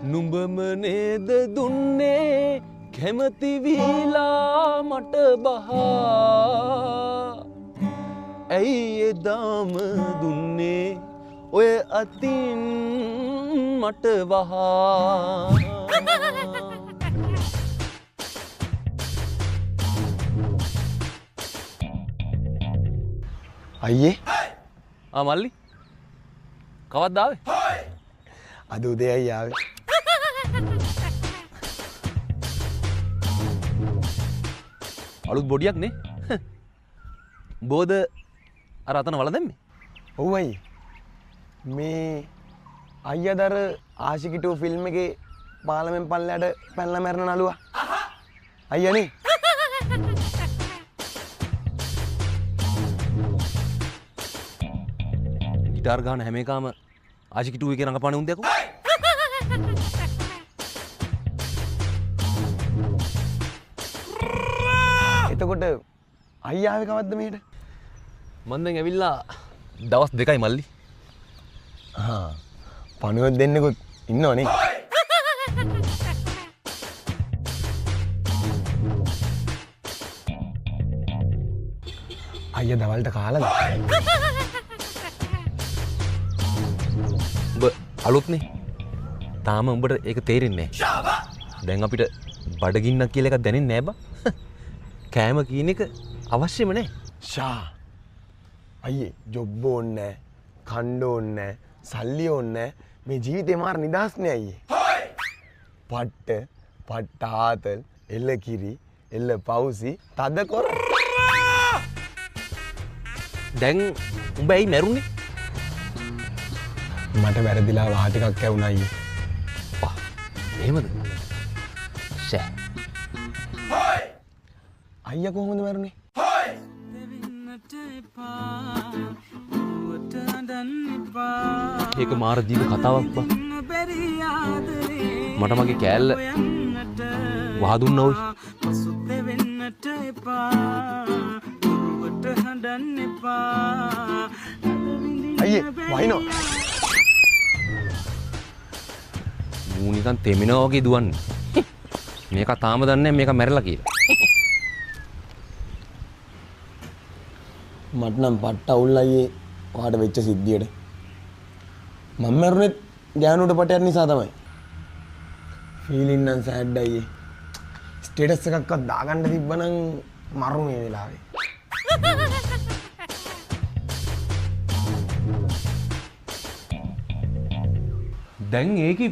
නුඹම නේද දුන්නේ කැමති වීලා මට බහා. ඇයි එදාම දුන්නේ ඔය අතින් මට වහා. අයියේ. ආ මල්ලි, කවද්ද ආවේ? අද උදේ අයියේ ආවේ. අලුත් බොඩියක් නේ. බෝද අර අතන වල දැම්මේ? ඔව් අයියේ. මේ අයියා දර ආශිකි 2 ෆිල්ම් එකේ පාලමෙන් පල්ලයට පැනලා මැරෙන නළුවා. අයියානේ. ගිටාර් ගහන හැම එකම ආශිකි 2 එකේ රඟපාන උන් දෙයක්ෝ. එතකොට අයියා ආවේ කවද්ද මෙහෙට? මං දැන් ඇවිල්ලා දවස් 2යි මල්ලි. ආ, පණුවෙක් දෙන්නෙකුත් ඉන්නවනේ. අයියා දවල්ට කාලාද? උඹ අලුත්නේ. තාම උඹට ඒක තේරෙන්නේ නෑ. දැන් අපිට බඩගින්නක් කියලා එකක් දැනෙන්නේ නෑ බා. කෑම කියන එක අවශ්‍යම නෑ. ෂා. අයියේ ජොබ් ඕනේ නෑ, කණ්ඩ ඕනේ නෑ, සල්ලි ඕනේ නෑ. මේ ජීවිතේ මාර නිදහස් නේ අයියේ. පට්ට පට්ට ආතල්, එළ කිරි, එළ පවුසි, තද කොර. දැන් උඹ ඇයි මැරුණේ? මට වැරදිලා වහ ටිකක් ඇවුනා අයියේ. පා, එහෙමද? ෂෑ. අයියා කොහොමද මැරුණේ? ඒක මාර දීර්ඝ කතාවක් බා. මට මගේ කෑල්ල වහ දුන්නා ඔයි. අයියේ වහිනවා. මූ නිකන් තෙමිනවා වගේ දුවන්නේ. මේක තාම දන්නේ නැහැ මේක මැරලා කියලා. මට නම් පට්ට අවුල් අයියේ ඔයාට වෙච්ච සිද්ධියට. මම මැරුණෙත් ගෑනුට පටයක් නිසා තමයි. ෆීලින් නම් සෑඩ් අයියේ. ස්ටේටස් එකක්වත් දාගන්න තිබ්බනම් මරු මේ වෙලාවේ. දැන් ඒකේ